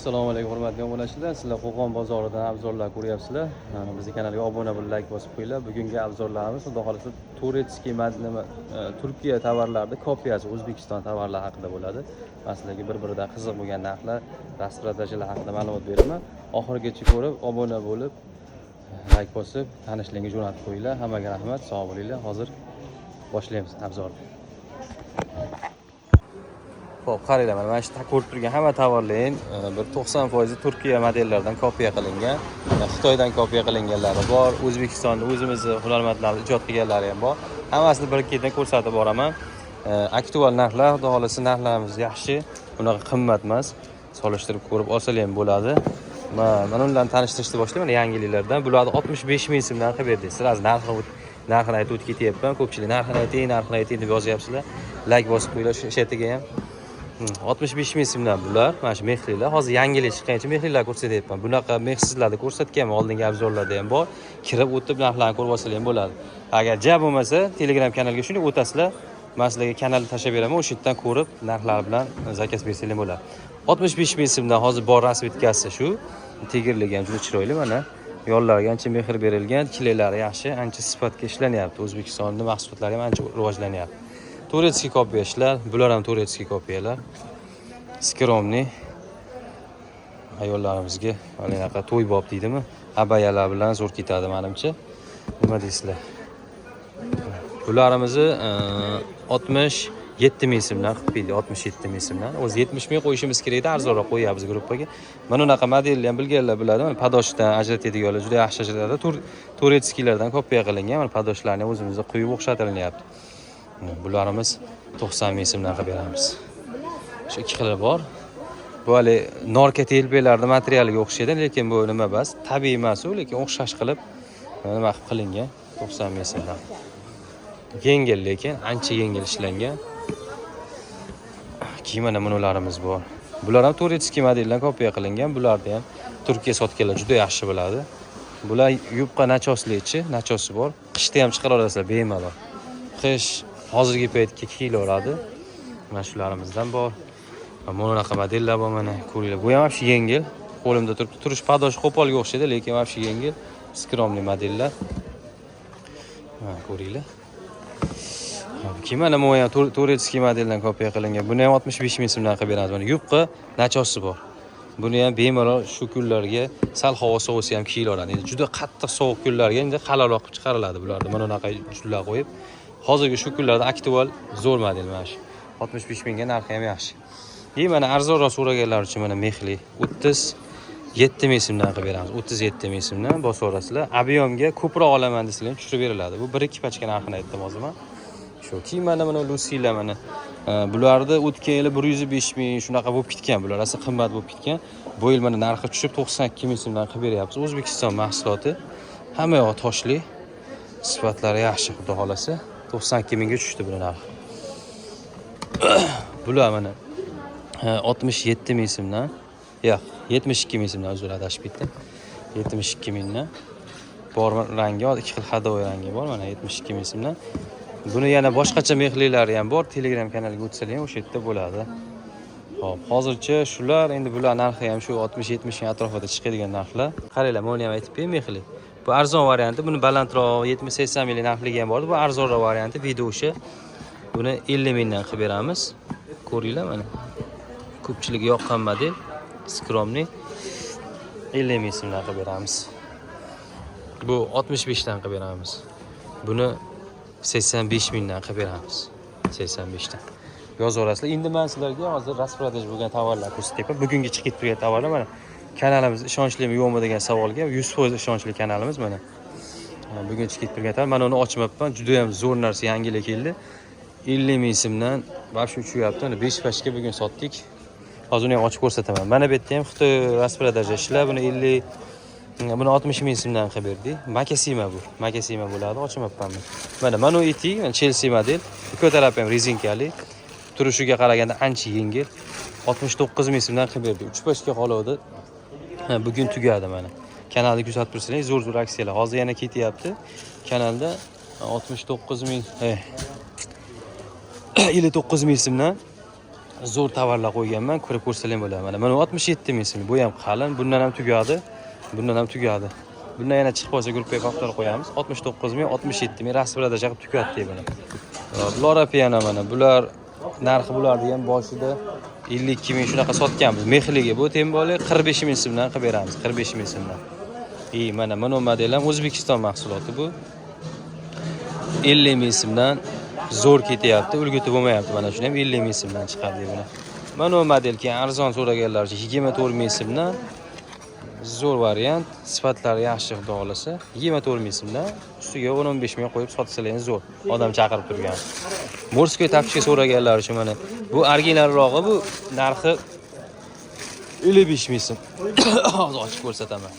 Assalomu alaykum, hurmatli obunachilar. Sizlar Qo'qon bozoridan обзор lar ko'ryapsizlar. Bizni kanalga obuna bo'lib, layk bosib qo'yinglar. Bugungi обзор larimiz, xudo xohlasa, турецкий nima, Turkiya tovarlarini kopiyasi, O'zbekiston tovarlari haqida bo'ladi. Man sizlarga bir biridan qiziq bo'lgan narxlar, распродажа lar haqida ma'lumot beraman. Oxirigacha ko'rib, obuna bo'lib, layk bosib, tanishlaringga jo'natib qo'yinglar. Hammaga rahmat, sog' bo'linglar. Hozir boshlaymiz обзор ni. Xo'p, qaranglar, mana shu ko'rib turgan hamma tovarlar bir 90% Turkiya modellaridan kopiya qilingan. Xitoydan kopiya qilinganlari bor, O'zbekistonda o'zimizni hunarmandlarimiz ijod qilganlari ham bor. Hammasini bir ketdan ko'rsatib boraman. Aktual narxlar, xudo xohlasa, narxlarimiz yaxshi, unaqa qimmat emas. Solishtirib ko'rib olsalar ham bo'ladi. Mana ularni tanishtirishni boshlayman yangiliklardan. Bularni 65 ming so'mdan qilib berdik. Сразу narxini aytib o'tib ketyapman. Ko'pchilik "Narxini ayting, narxini ayting" deb yozyapsizlar. Layk bosib qo'yinglar shu yerga ham. 65 ming so'mdan bular, mana shu мех lilar. Hozir yangilik chiqqancha мех lilar ko'rsatyapman. Bunaqa мех sizlarda ko'rsatganman, oldingi обзор larda ham bor. Kirib o'tib, narxlarni ko'rib olsalar ham bo'ladi. Agar ja bo'lmasa, Telegram kanalga shunday o'tasizlar. Man sizlarga kanalni tashlab beraman, o'sha yerdan ko'rib, narxlar bilan заказ bersanglar bo'ladi. 65 ming so'mdan hozir bor расцветка si shu. Tegirligi ham juda chiroyli mana. Yollariga ancha mehr berilgan, клей lari yaxshi, ancha sifatga ishlanyapti. O'zbekistonda mahsulotlari ham ancha rivojlanyapti. Турецкий kopiya ishlar, bular ham турецкий kopiyalar. Скромный ayollarimizga mana bunaqa to'ybob deydimi? Abayalar bilan zo'r ketadi menimcha. Nima deysizlar? Bularimizni 67 ming so'mdan qilib berdik, 67 ming so'mdan. O'zi 70 ming qo'yishimiz kerak edi, arzonroq qo'yapmiz gruppaga. Mana unaqa modelni ham bilganlar biladi. Mana подошва dan ajratadiganlar juda yaxshi ajratadi. Турецкий lardan kopiya qilingan. Mana подошва larni o'zimizda quyib o'xshatilyapti. Bularimiz 90 ming so'mdan qilib beramiz. Shu ikki xili bor. Bu hali norka telbalarni materialiga o'xshaydi, lekin bu nima emas, tabiiy emas u, lekin o'xshash qilib nima qilib qilingan. 90 ming so'mdan. Yengil, lekin ancha yengil ishlangan. Keyin mana bularimiz bor. Bular ham турецкий modeldan kopiya qilingan. Bularni ham Turkiya sotganlar juda yaxshi biladi. Bular yupqa начос lichi, начос i bor. Qishda ham chiqara olasizlar bemalol. Qish, hozirgi paytga kiyilaveradi. Mana shularimiz,dan bor. Mana bunaqa modellar bor, mana ko'ringlar. Bu ham вообще yengil. Qo'limda turibdi. Turish подошва qo'polga o'xshaydi, lekin вообще yengil. Скромный modellar. Mana ko'ringlar. Keyin mana bu ham турецкий modeldan kopiya qilingan. Buni ham 65 ming so'mdan qilib beramiz. Mana yupqa начос i bor. Buni ham bemalol shu kunlarga sal havo sovisa ham kiyilaveradi. Endi juda qattiq sovuq kunlarga endi qalinroq qilib chiqariladi bularni. Mana bunaqa jullar qo'yib. Hozirgi shu kunlarda aktual zo'r model mana shu. 65 mingga narxi ham yaxshi. И mana arzonroq so'raganlar uchun mana мех li 37 ming so'mdan qilib beramiz. 37 ming so'mdan bosaverasizlar. Объем ga ko'proq olaman desanglar ham tushirib beriladi. Bu 1-2 pachka narxini aytdim hozir man. Shu keyin mana Lusilar mana. Bularni o'tgan yili 105 ming shunaqa bo'lib ketgan. Bular rosa qimmat bo'lib ketgan. Bu yil mana narxi tushib 92 ming so'mdan qilib beryapmiz. O'zbekiston mahsuloti. Hamma yog'i toshli. Sifatlari yaxshi, xudo xolasa. 92 mingga tushdi buni narxi. Bular mana 67 ming so'mdan. Yo'q, 72 ming so'mdan, uzr, adashib ketdim. 72 mingdan. Bor rangi, ikki xil ходовой rangi bor, mana 72 ming so'mdan. Buni yana boshqacha мех lilari ham bor. Telegram kanaliga o'tsalar ham o'sha yerda bo'ladi. Xo'p, hozircha shular, endi bular narxi ham shu 60-70 ming atrofida chiqadigan narxlar. Qaranglar, buni ham aytib beraymi, мех li. Bu arzon varianti, buni balandroq 70-80 minglik narxligi ham bor. Bu arzonroq varianti, video o'sha. Buni 50 mingdan qilib beramiz. Ko'ringlar mana. Ko'pchilikka yoqqan model, скромный. 50 ming so'mdan qilib beramiz. Bu 65 dan qilib beramiz. Buni 85 mingdan qilib beramiz. 85 dan. Yozaverasizlar. Endi men sizlarga hozir распродаж bo'lgan tovarlar ko'rsatyapman. Bugungi chiqib turgan tovarlar mana. Kanalimiz ishonchlimi, yo'qmi degan savolga 100% ishonchli kanalimiz mana. Bugun chiqib turgan tovar. Mana uni ochmabman. Juda ham zo'r narsa, yangilik keldi. 50 ming so'mdan вообще uchyapti. Mana 5 pachka bugun sotdik. Hozir uni ham ochib ko'rsataman. Mana bu yerda ham Xitoy распродажа ishlar. Buni 50, buni 60 ming so'mdan qilib berdik. Makasima bu. Makasima bo'ladi, ochmabman. Mana u etik, mana Chelsea model. Ikki tarafi ham rezinkali. Turishiga qaraganda ancha yengil. 69 ming so'mdan qilib berdik. 3 pachka qoluvdi. Ha, bugun tugadi mana. Kanalni kuzatib tursanglar, zo'r zo'r aksiyalar. Hozir yana ketyapti. Kanalda 69 ming, 59 ming so'mdan. Zo'r tovarlar qo'yganman, ko'rib ko'rsalar ham bo'ladi. Mana 67 ming so'm. Bu ham qalin, bundan ham tugadi. Bundan ham tugadi. Bundan yana chiqib qolsa gruppaga повтор qo'yamiz. 69 ming, 67 ming распродажа qilib tugatdik buni. Loro Piana mana bular narxi bularni ham boshida 52 ming shunaqa sotganmiz. Mexligi bu тем более 45 ming so'mdan qilib beramiz, 45 ming so'mdan. И mana model ham O'zbekiston mahsuloti bu. 50 ming so'mdan zo'r ketyapti, ulgutib bo'lmayapti. Mana shuni ham 50 ming so'mdan chiqardik buni. Mana bu model keyin arzon so'raganlar uchun 24 ming so'mdan zo'r variant, sifatlari yaxshi, xudo xohlasa. 24 ming so'mdan ustiga 10-15 ming qo'yib sotsalar ham zo'r. Odam chaqirib turgan. Морской тапочка so'raganlar uchun mana bu originalrog'i, bu narxi 55 ming so'm. Hozir ochib ko'rsataman.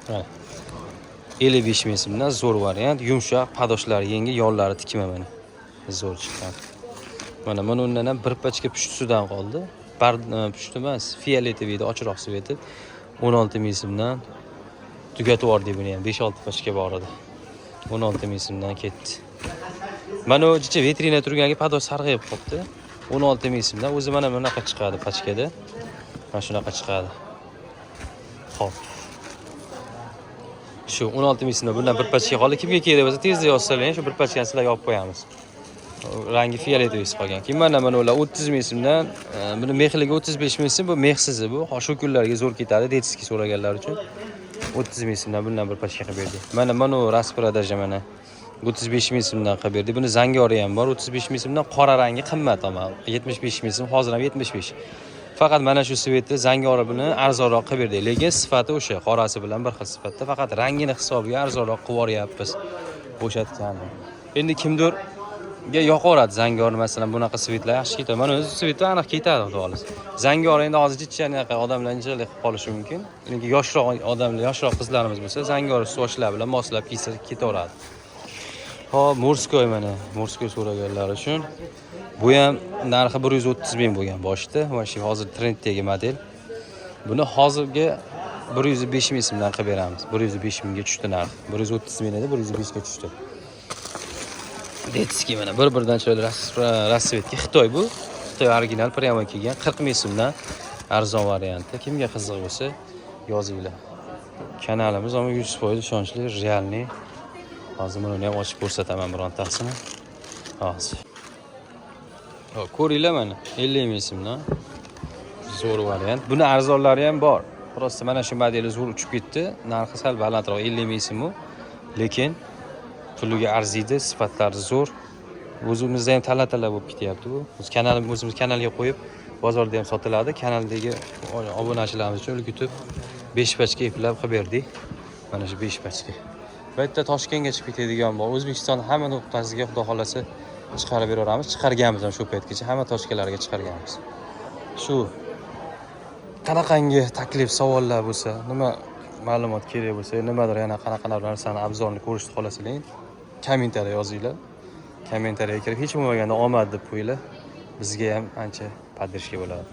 Mana. 55 ming so'mdan zo'r variant, yumshoq, подошва lari yengil, yonlari tikma mana. Zo'r chiqqan. Mana undan ham bir pachka pushtisidan qoldi. Pushti emas, фиолетовый edi, ochiqroq цвет i. 16 ming so'mdan tugatib yubordik buni ham. 5-6 pachka bor edi. 16 ming so'mdan ketdi. Mana u jicha vitrina turganga подош sarg'ayib qolibdi. 16 ming so'mdan o'zi mana bunaqa chiqadi pachkada. Mana shunaqa chiqadi. Xo'p. Shu 16 ming so'mdan bundan bir pachka qoldi. Kimga kerak bo'lsa tezda yozsalar, shu bir pachkani sizlarga olib qo'yamiz. Rangi фиолетовый qolgan. Keyin mana ular 30 ming so'mdan, buni mexligi 35 ming so'm, bu mexsizi bu. Shu kunlarga zo'r ketadi, детский so'raganlar uchun. 30 ming so'mdan bundan bir pachka qilib berdik. Mana u распродажа mana 35 ming so'mdan qilib berdik. Buni zangori ham bor, 35 ming so'mdan, qora rangi qimmat ammo 75 ming so'm, hozir ham 75. Faqat mana shu цвет i zangori buni arzonroq qilib berdik, lekin sifati o'sha qorasi bilan bir xil sifatda, faqat rangini hisobiga arzonroq qilib yuboryapmiz. Bo'shatgani. Endi kimdirga yoqaveradi zangori, masalan, bunaqa цвет lar yaxshi ketadi. Mana o'zi цвет i aniq ketadi, xudo xohlasa. Zangori endi hozir jicha anaqa odamlar injiqlik qilib qolishi mumkin. Lekin yoshroq odamlar, yoshroq qizlarimiz bo'lsa, zangori sochlar bilan moslab kiysa ketaveradi. Hop, морской mana, морской so'raganlar uchun. Bu ham narxi 130 ming bo'lgan boshida. Mana shu hozir trenddagi model. Buni hozirgi 105 ming so'mdan qilib beramiz. 105 mingga tushdi narx. 130 ming edi, 105 ga tushdi. Детский mana bir-biridan chiroyli расцветка. Xitoy bu. Xitoy original прямо kelgan 40 ming so'mdan arzon varianti. Kimga qiziq bo'lsa yozinglar. Kanalimiz ama 100% ishonchli, реальный. Hozir buni ham ochib ko'rsataman birontasini. Hozir. Hop, ko'ringlar mana 50 ming so'mdan. Zo'r variant. Buni arzonlari ham bor. Просто mana shu modeli zo'r uchib ketdi. Narxi sal balandroq 50 ming so'm u. Lekin puliga arziydi, sifatlari zo'r. O'zimizda ham tala-tala bo'lib ketyapti bu. Biz kanal o'zimiz kanalga qo'yib, bozorda ham sotiladi. Kanaldagi obunachilarimiz uchun ulgutib 5 pachka eplab qilib berdik. Mana shu 5 pachka. Bu yerda Toshkentga chiqib ketadigan bor. O'zbekiston hamma nuqtasiga xudo xolasa chiqarib beraveramiz. Chiqarganmiz ham shu paytgacha hamma точка larga chiqarganmiz. Shu qanaqangi taklif, savollar bo'lsa, nima ma'lumot kerak bo'lsa, nimadir yana qanaqa narsani обзор ni ko'rishni xohlasanglar, kommentariya yozinglar. Kommentariyaga kirib hech bo'lmaganda omad deb qo'yinglar. Bizga ham ancha поддержка bo'ladi.